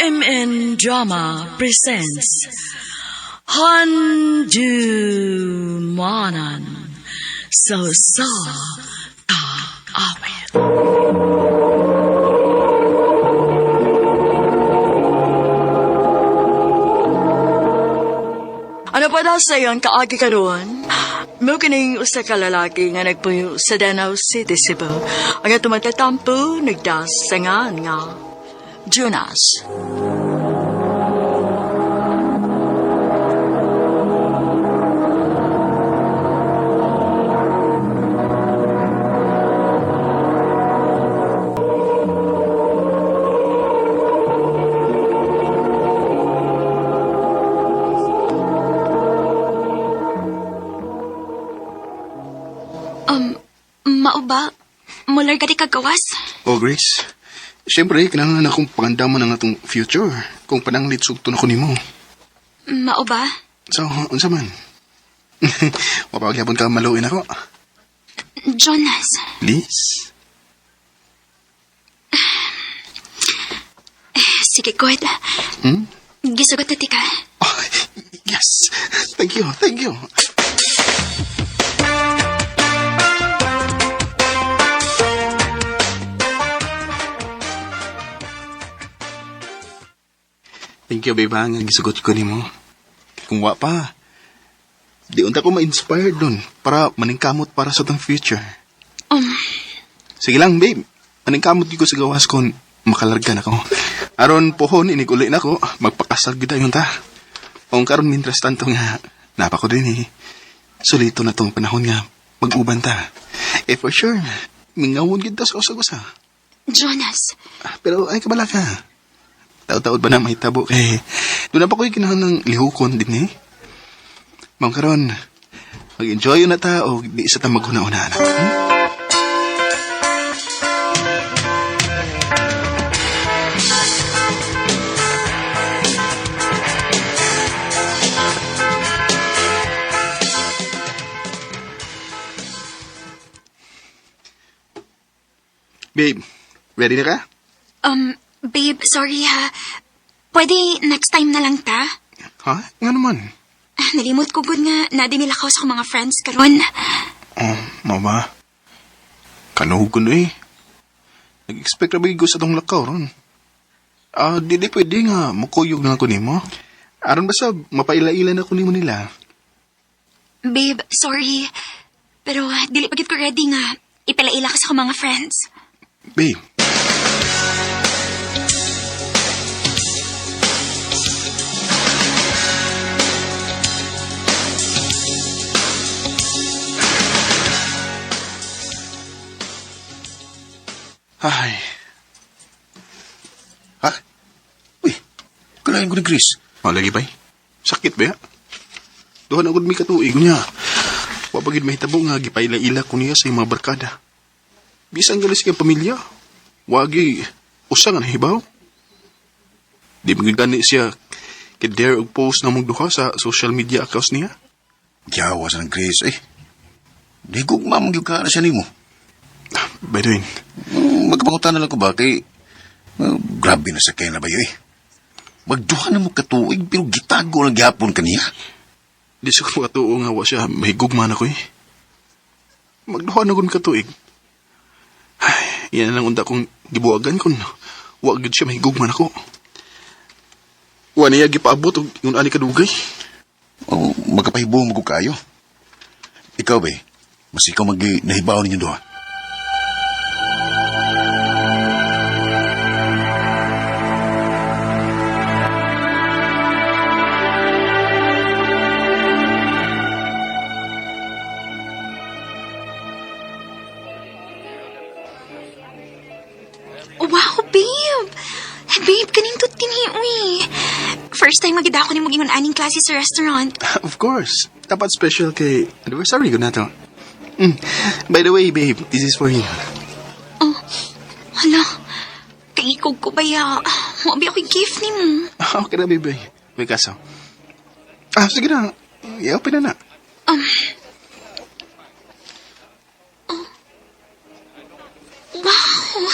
RMN Drama presents Handumanan sa sa Kaawit. Ano pa daw sa iyon kaagi karon? Mo kining usa ka lalaki nga nagpuyo sa Danau City, Cebu. Ang atong matatampo nagdasangan nga Jonas. Mao ba? Mular ka di kagawas? Oh, Grace. Siyempre, kinahanglan akong pangandaman ang atong future kung pananglit sugton ako nimo. Mao ba? So, unsa man? Mapagyapon ka maluin ako. Jonas, Please? sige, good. Hmm? Gisugot na tika. Oh, yes! Thank you, thank you. Thank you, babe, ha, nga gisugot ko nimo. Kung wa pa, di unta ko ma-inspired dun para maningkamot para sa tong future. Sige lang, babe. Maningkamot gyud ko sa gawas kon makalarga na ko. Aron pohon inig-uli na ko, magpakasal gyud dayon ta. Ong karon mientras tanto nga napa ko din eh. Sulito na tong panahon nga mag-uban ta. Eh for sure, mingawon gyud ta sa usag-usa. Jonas, Pero ay kabala ka. Taod-taod ba na may tabo kay doon na pa ko'y kinahanglang lihukon din eh. Ma'am karon, mag-enjoy na ta o di sa ta maghuna-una na. Hmm? Babe, ready na ka? babe, sorry ha. Pwede next time na lang ta? Ha? Nga naman. Ah, nalimot ko gud nga na dinilakaw sa akong mga friends karon. Oh, mama. Kanuhog ko na eh. Nag-expect na ba ko sa tong lakaw ron? Ah, di di pwede nga. Mukuyog na ako nimo. Aron ba sa mapaila-ila na ko nimo nila? Babe, sorry. Pero dili pa gid ko ready nga ipalaila ka sa akong mga friends. Babe. Ay, Ha? Uy, kalahin ko ni Chris. malagi ba? Sakit ba ya? Duhan agad mi katuig niya. Wa pa gid mahitabo nga gipaila-ila ko niya sa iyang mga barkada. Bisan galis kay pamilya. Wagi usa nga nahibaw. Di man gid gani siya kay dare og post na mong duha sa social media accounts niya. Giyawa sa ng Chris, eh. Di ko mamang yung kaara siya nimo. By the way, Magkapangutan na lang ko ba kay... grabe na sa kaya na ba yun eh. Magduha na mo katuig pero gitago lang gihapon kaniya. di sa ko makatuo nga wa siya mahigugma na ko eh. Magduha na kun katuig. Ay, yan lang unta kong gibuwagan kun wa gid siya mahigugma nako. Wa niya gipaabot og ingon ani kadugay. O, magkapahibuong mo ko kayo. Ikaw ba eh, mas ikaw mag nahibaw ninyo duha. Wow, babe! Babe, kanindot kini, uy. First time magida ako ni magingon aning klase sa restaurant. Of course. Dapat special kay anniversary ko na to. Mm. By the way, babe, this is for you. Oh, hala. Kaikog ko ba ya? Wabi ako yung gift ni mo. Okay na, baby. May kaso. Ah, sige na. I-open na na. Wow!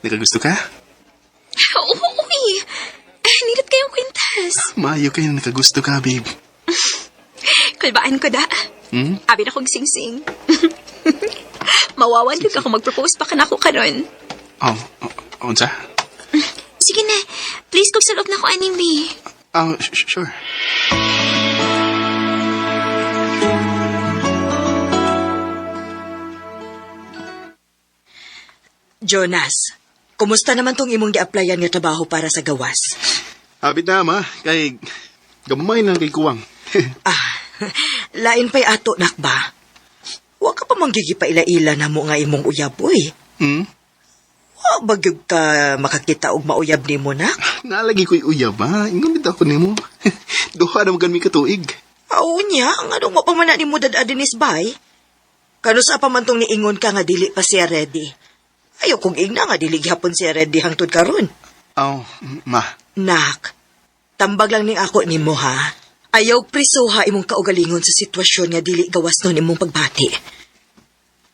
Nakagusto ka? Oo, uy. Nindot kayong kwintas. Maayo kayo na nakagusto ka, babe. Kulbaan ko da. Hmm? Abi na kong sing-sing. Mawawan ka kung mag-propose pa ka na ako karon. Oh, unsa? Sige na. Please, kog sulod na ko aning bi. Oh, sure. Jonas, kumusta naman tong imong gi-applyan nga trabaho para sa gawas? Abit na, ma. Kay, gamay na kay kuwang. Ah, lain pa'y ato nak ba? Wa ka pa manggigipaila-ila na mo nga imong uyab, uy. Hmm? Wa ba gyud ka makakita og mauyab nimo nak? Nalagi ko'y uyab, ha? Ingon dito ako nimo. Duha na magan mi katuig. Aw niya, ang anong wa pa man na nimo dad dinis bay? Kano sa pa man tong niingon ka nga dili pa siya ready? Ayaw kong ingna nga dili gihapon siya ready hangtod karon. Oh, ma. Nak, tambag lang ning ako nimo ha. Ayaw prisuha imong kaugalingon sa sitwasyon nga dili gawas nun imong pagbati.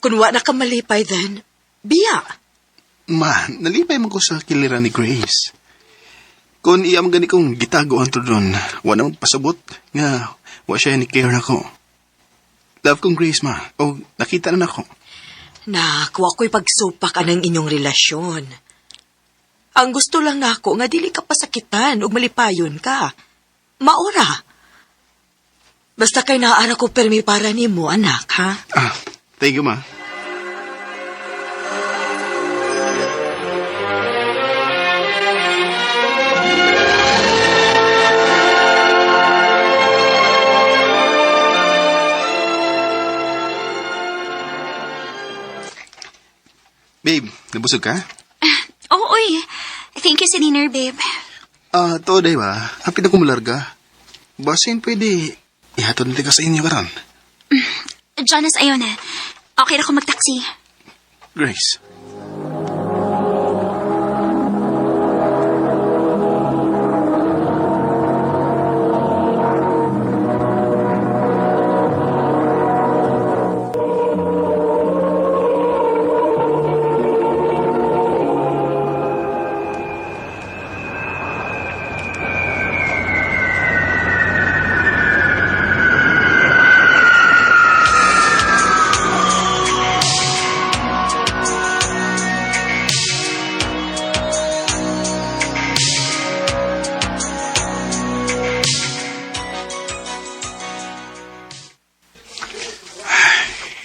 Kun wa na ka malipay then, biya. Ma, nalipay man ko sa kilira ni Grace. Kung iya man gani kong gitago ang doon, wa na magpasabot nga wa siya ni care nako. Love kong Grace, ma. O nakita na nako. Nak, wa ko'y pagsupak anang inyong relasyon. Ang gusto lang nako nga dili ka pasakitan ug malipayon ka. Maura. Basta kay naara ko permi para nimo, anak, ha? Ah, thank you, ma. Babe, nabusog ka? Oo, uy. Thank you sa dinner, babe. Ah, to, day ba? Hapit ako malarga. Basin pwede, ihatod natin ka sa inyo karon. Jonas, ayaw na. Okay na ako mag-taxi. Grace.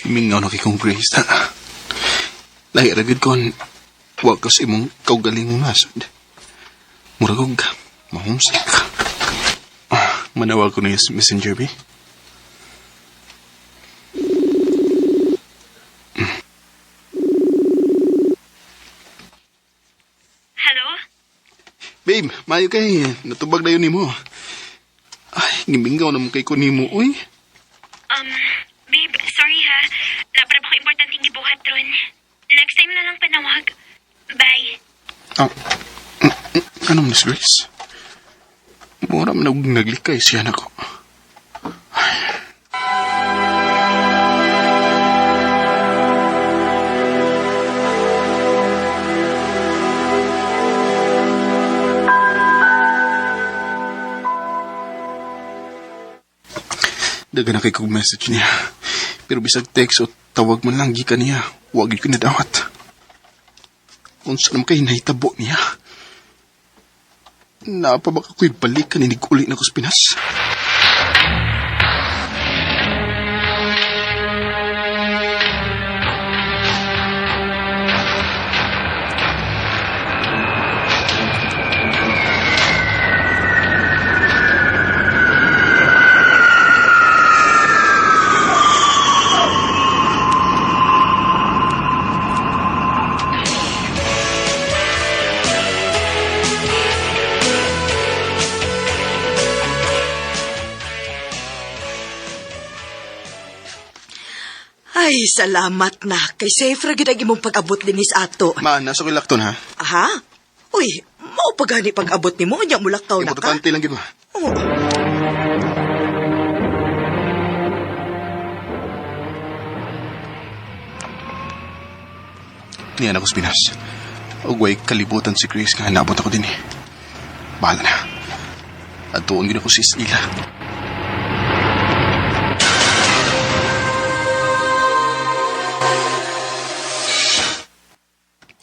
Mingaw na kay kong Grace, ha? Lahi ra gyud kon wa ka sa imong kaugalingong nasod. Murag og mahomesick. Ah, manawag ko niya sa messenger, bi. Hello? Babe, maayo kay natubag na yun nimo. Ay, gimingaw na mo kay ko nimo, uy. Babe, sorry ha. Napara ba ko importanteng gibuhat ron. Next time na lang panawag. Bye. Ah, anong Miss Grace? Mura man og naglikay siya nako. Daga na kay kog message niya. Pero bisag text o tawag man lang gikan niya, wag gyud ko nadawat. Unsa naman kay nahitabo niya? Naapa ba ako'y balikan inig-uli na ko sa Pinas? Ay, salamat na. Kay safe ra gyud ang imong pag-abot dinis ato. Ma, nasa ko'y lakton ha. Ha? Uy, mao pa gani pag-abot nimo nya mulakaw na ka. Importante lang gyud ma. Oo. Niyan ako sa Pinas. Ug way kalibutan si Grace nga naabot ako din eh. Bahala na. Adtuon gyud ako si Isla.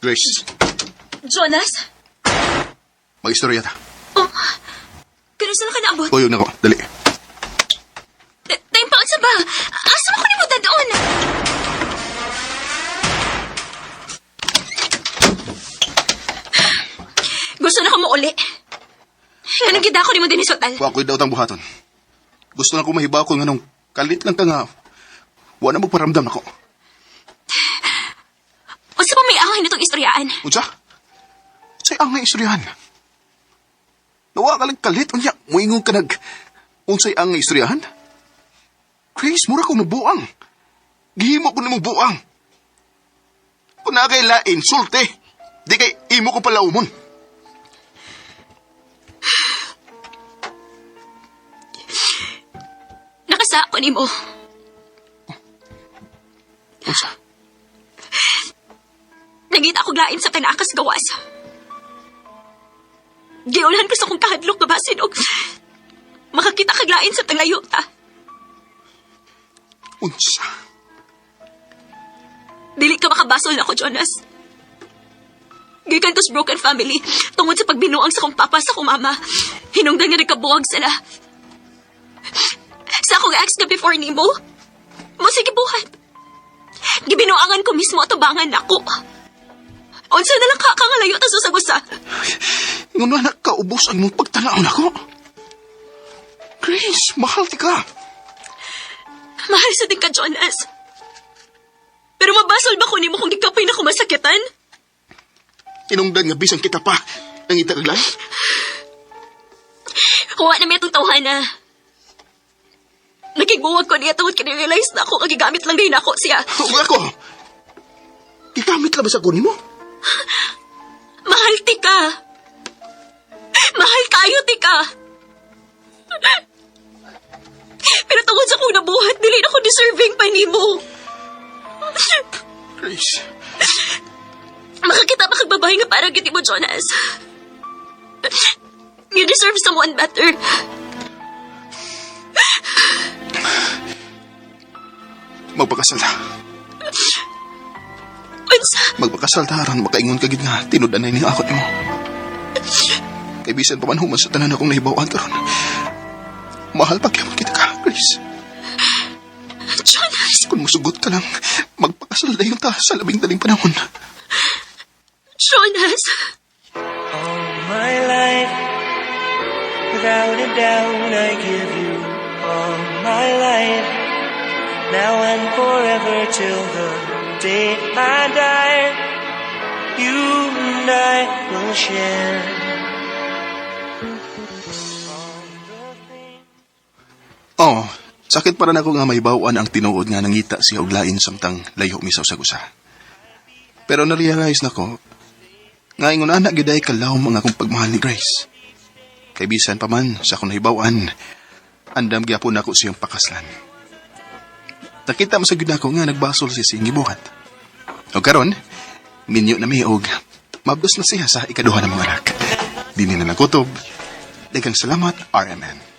Grace, Jonas? mag-istorya ta. Oh, kanusa na ka naabot? Uyog na ko, dali. Time pa unsa ba? Asa man ko nimo dadon? Gusto na ko mo uli. Nganong gid ako nimo dinhi sultan? Wa ko'y daw buhaton. Gusto na ko mahibaw ko nganong kalit lang ka nga. Wa na magparamdam nako. Unsa pa may angay nitong istoryaan? Unsa? Unsay angay istoryahan? Nawa ka lang kalit unya, moingon ka nag unsay angay istoryahan? Grace, mura kong nabuang. Gihimo ko nimo buang. Kung naa kay lain, sulte. Di kay imo ko palaumon. Nakasa ko nimo. Unsa? Nangita ko lain sa tanakas gawas. Giulhan ko sa kong kahadlok na basin og makakita kag lain sa tanglayo ta. Unsa? Dili ka makabasol nako, Jonas. Gikan to's broken family tungod sa pagbinuang sa kong papa sa kong mama. Hinungdan nga nagkabuwag sila. Sa akong ex na before nimo, mo sige buhat. Gibinuangan ko mismo atubangan nako. Unsa na lang ka kangalayo ta sa usa. Ngano na kaubos ang imong pagtanaw nako? Grace, mahal ti ka. Mahal sa din ka, Jonas. Pero mabasol ba ko nimo kung gikapoy na ko masakitan? Inungdan nga bisan kita pa. Nangita kag lain? Huwa na may itong tawhana. Nagigbuwag ko niya tungod kinirealize na ako kagigamit lang din ako siya. Ug ako. Gigamit lang ba sa kunin mo? Mahal ti ka. Mahal kayo ti ka. Pero tungod sa akong nabuhat, dili na ko deserving pa nimo. Grace, Makakita pa kag babae nga parang giti mo, Jonas. You deserve someone better. Magpakasal ta. Unsa? Magpakasal ta aron makaingon ka gid nga tinud-anay ning ako nimo. Kay bisan pa man human sa tanan akong nahibaw-an karon. Mahal pa gyud kita ka, Grace. Jonas! Kung musugot ka lang, magpakasal dayon ta sa labing daling panahon. Jonas! All my life, without a doubt, I give you all my life. Now and forever till the day I die, you and I will share. All the things. Oh, sakit para nako nga mahibaw-an ang tinuod nga nangita siya og lain samtang layo mi sa usag-usa. Pero na-realize nako nga ingon ana gyud ay kalawom ang akong pagmahal ni Grace. Kay bisan pa man sa akong nahibaw-an, andam gyapon nako siyang pakaslan. Nakita mo sa gyud nako nga nagbasol siya sa iyang gibuhat. Og karon, minyo na mi og mabdos na siya sa ikaduha ng mga anak. Dini na nagkutob. Daghang salamat, RMN.